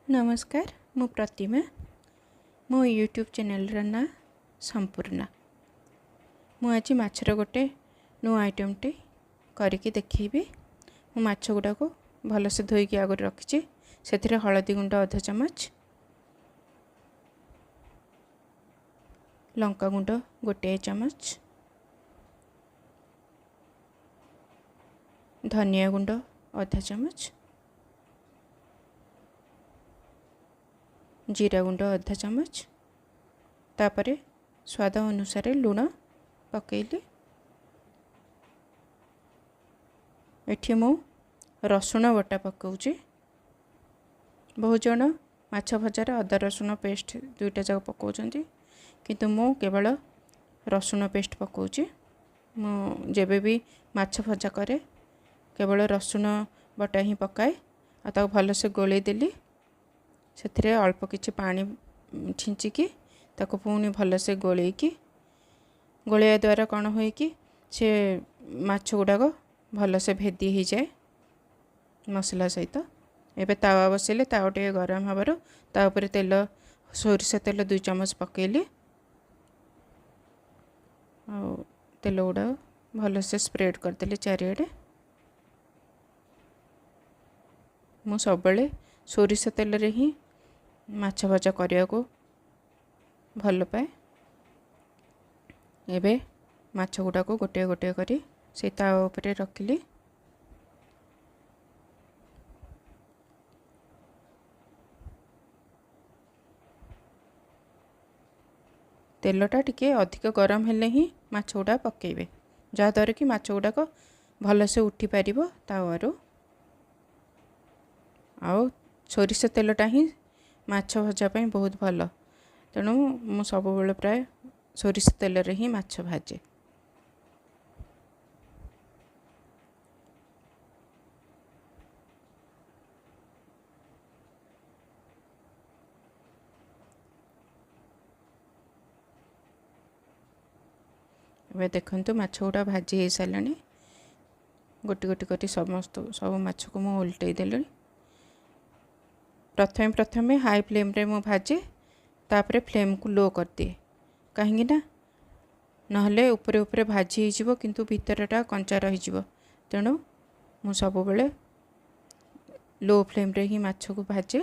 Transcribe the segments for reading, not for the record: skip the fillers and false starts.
ନମସ୍କାର, ମୁଁ ପ୍ରତିମା। ମୋ ୟୁଟ୍ୟୁବ୍ ଚ୍ୟାନେଲ୍ର ନାଁ ସମ୍ପୂର୍ଣ୍ଣା। ମୁଁ ଆଜି ମାଛର ଗୋଟେ ନୂଆ ଆଇଟମ୍ଟି କରିକି ଦେଖେଇବି। ମୁଁ ମାଛ ଗୁଡ଼ାକୁ ଭଲସେ ଧୋଇକି ଆଗରୁ ରଖିଛି। ସେଥିରେ ହଳଦୀ ଗୁଣ୍ଡ ଅଧ ଚାମଚ, ଲଙ୍କା ଗୁଣ୍ଡ 1 ଚାମଚ, ଧନିଆ ଗୁଣ୍ଡ ଅଧ ଚାମଚ, ଜିରା ଗୁଣ୍ଡ ଅଧ ଚାମଚ, ତାପରେ ସ୍ୱାଦ ଅନୁସାରେ ଲୁଣ ପକାଇଲି। ଏଠି ମୁଁ ରସୁଣ ବଟା ପକାଉଛି। ବହୁତ ଜଣ ମାଛ ଭଜାରେ ଅଦା ରସୁଣ ପେଷ୍ଟ ଦୁଇଟା ଯାକ ପକାଉଛନ୍ତି, କିନ୍ତୁ ମୁଁ କେବଳ ରସୁଣ ପେଷ୍ଟ ପକାଉଛି। ମୁଁ ଯେବେ ବି ମାଛ ଭଜା କରେ କେବଳ ରସୁଣ ବଟା ହିଁ ପକାଏ। ଆଉ ତାକୁ ଭଲସେ ଗୋଳେଇ ଦେଲି। ସେଥିରେ ଅଳ୍ପ କିଛି ପାଣି ଛିଞ୍ଚିକି ତାକୁ ପୁଣି ଭଲସେ ଗୋଳେଇକି, ଗୋଳେଇବା ଦ୍ୱାରା କ'ଣ ହୁଏ କି ସେ ମାଛ ଗୁଡ଼ାକ ଭଲସେ ଭେଦି ହେଇଯାଏ ମସଲା ସହିତ। ଏବେ ତାୱା ବସେଇଲେ, ତାୱା ଟିକେ ଗରମ ହେବାରୁ ତା ଉପରେ ତେଲ, ସୋରିଷ ତେଲ 2 ଚାମଚ ପକାଇଲି। ଆଉ ତେଲ ଗୁଡ଼ାକ ଭଲସେ ସ୍ପ୍ରେଡ଼୍ କରିଦେଲି ଚାରିଆଡ଼େ। ମୁଁ ସବୁବେଳେ ସୋରିଷ ତେଲରେ ହିଁ ମାଛ ଭଜା କରିବାକୁ ଭଲ ପାଏ। ଏବେ ମାଛ ଗୁଡ଼ାକୁ ଗୋଟିଏ ଗୋଟିଏ କରି ସେଇ ତାୱା ଉପରେ ରଖିଲି। ତେଲଟା ଟିକେ ଅଧିକ ଗରମ ହେଲେ ହିଁ ମାଛ ଗୁଡ଼ା ପକାଇବେ, ଯାହାଦ୍ୱାରା କି ମାଛ ଗୁଡ଼ାକ ଭଲସେ ଉଠିପାରିବ ତାୱାରୁ। ଆଉ ସୋରିଷ ତେଲଟା ହିଁ ମାଛ ଭଜା ପାଇଁ ବହୁତ ଭଲ, ତେଣୁ ମୁଁ ସବୁବେଳେ ପ୍ରାୟ ସୋରିଷ ତେଲରେ ହିଁ ମାଛ ଭାଜେ। ଏବେ ଦେଖନ୍ତୁ ମାଛ ଗୁଡ଼ା ଭାଜି ହେଇସାରିଲାଣି। ଗୋଟି ଗୋଟି କରି ସବୁ ମାଛକୁ ମୁଁ ଓଲଟେଇ ଦେଲିଣି। ପ୍ରଥମେ ପ୍ରଥମେ ହାଇ ଫ୍ଲେମ୍ରେ ମୁଁ ଭାଜେ, ତାପରେ ଫ୍ଲେମ୍କୁ ଲୋ କରିଦିଏ, କାହିଁକି ନା ନହେଲେ ଉପରେ ଉପରେ ଭାଜି ହେଇଯିବ କିନ୍ତୁ ଭିତରଟା କଞ୍ଚା ରହିଯିବ। ତେଣୁ ମୁଁ ସବୁବେଳେ ଲୋ ଫ୍ଲେମ୍ରେ ହିଁ ମାଛକୁ ଭାଜେ।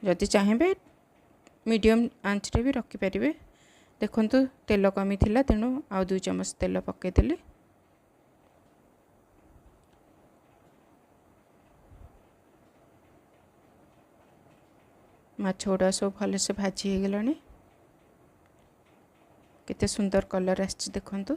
ଯଦି ଚାହିଁବେ ମିଡ଼ିୟମ୍ ଆଞ୍ଚରେ ବି ରଖିପାରିବେ। ଦେଖନ୍ତୁ ତେଲ କମିଥିଲା, ତେଣୁ ଆଉ 2 ଚାମଚ ତେଲ ପକାଇଦେଲି। ମାଛ ଗୁଡ଼ା ସବୁ ଭଲସେ ଭାଜି ହେଇଗଲାଣି। କେତେ ସୁନ୍ଦର କଲର୍ ଆସିଛି ଦେଖନ୍ତୁ।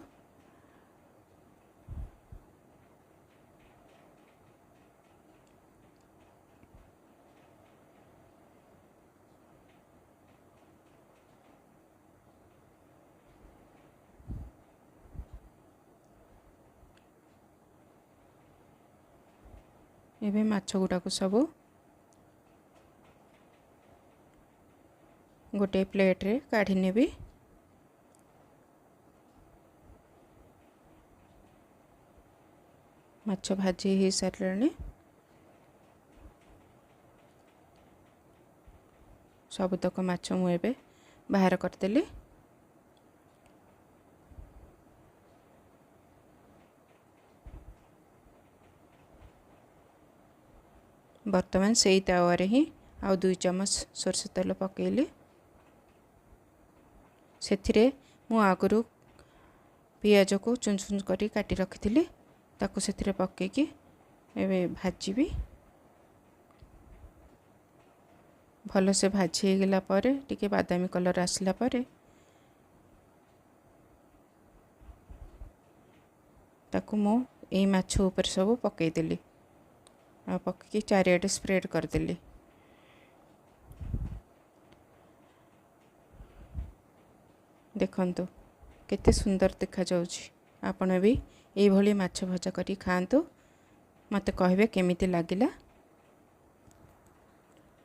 ଏବେ ମାଛ ଗୁଡ଼ାକୁ ସବୁ ଗୋଟିଏ ପ୍ଲେଟ୍ରେ କାଢ଼ି ନେବି। ମାଛ ଭାଜି ହେଇସାରିଲାଣି। ସବୁତକ ମାଛ ମୁଁ ଏବେ ବାହାର କରିଦେଲି। ବର୍ତ୍ତମାନ ସେଇ ତାୱାରେ ହିଁ ଆଉ 2 ଚାମଚ ସୋରିଷ ତେଲ ପକାଇଲି। ସେଥିରେ ମୁଁ ଆଗରୁ ପିଆଜକୁ ଚୁନ ଚୁନ କରି କାଟି ରଖିଥିଲି, ତାକୁ ସେଥିରେ ପକାଇକି ଏବେ ଭାଜିବି। ଭଲସେ ଭାଜି ହେଇଗଲା ପରେ ଟିକେ ବାଦାମୀ କଲର୍ ଆସିଲା ପରେ ତାକୁ ମୁଁ ଏଇ ମାଛ ଉପରେ ସବୁ ପକାଇଦେଲି। ଆଉ ପକାଇକି ଚାରିଆଡ଼େ ସ୍ପ୍ରେଡ଼୍ କରିଦେଲି। ଦେଖନ୍ତୁ କେତେ ସୁନ୍ଦର ଦେଖାଯାଉଛି। ଆପଣ ବି ଏଇଭଳି ମାଛ ଭଜା କରି ଖାଆନ୍ତୁ, ମୋତେ କହିବେ କେମିତି ଲାଗିଲା।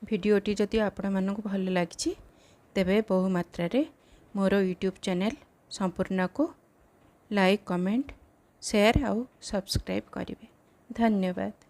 ଭିଡ଼ିଓଟି ଯଦି ଆପଣମାନଙ୍କୁ ଭଲ ଲାଗିଛି ତେବେ ବହୁ ମାତ୍ରାରେ ମୋର ୟୁଟ୍ୟୁବ୍ ଚ୍ୟାନେଲ୍ ସମ୍ପୂର୍ଣ୍ଣାକୁ ଲାଇକ୍, କମେଣ୍ଟ, ସେୟାର ଆଉ ସବସ୍କ୍ରାଇବ୍ କରିବେ। ଧନ୍ୟବାଦ।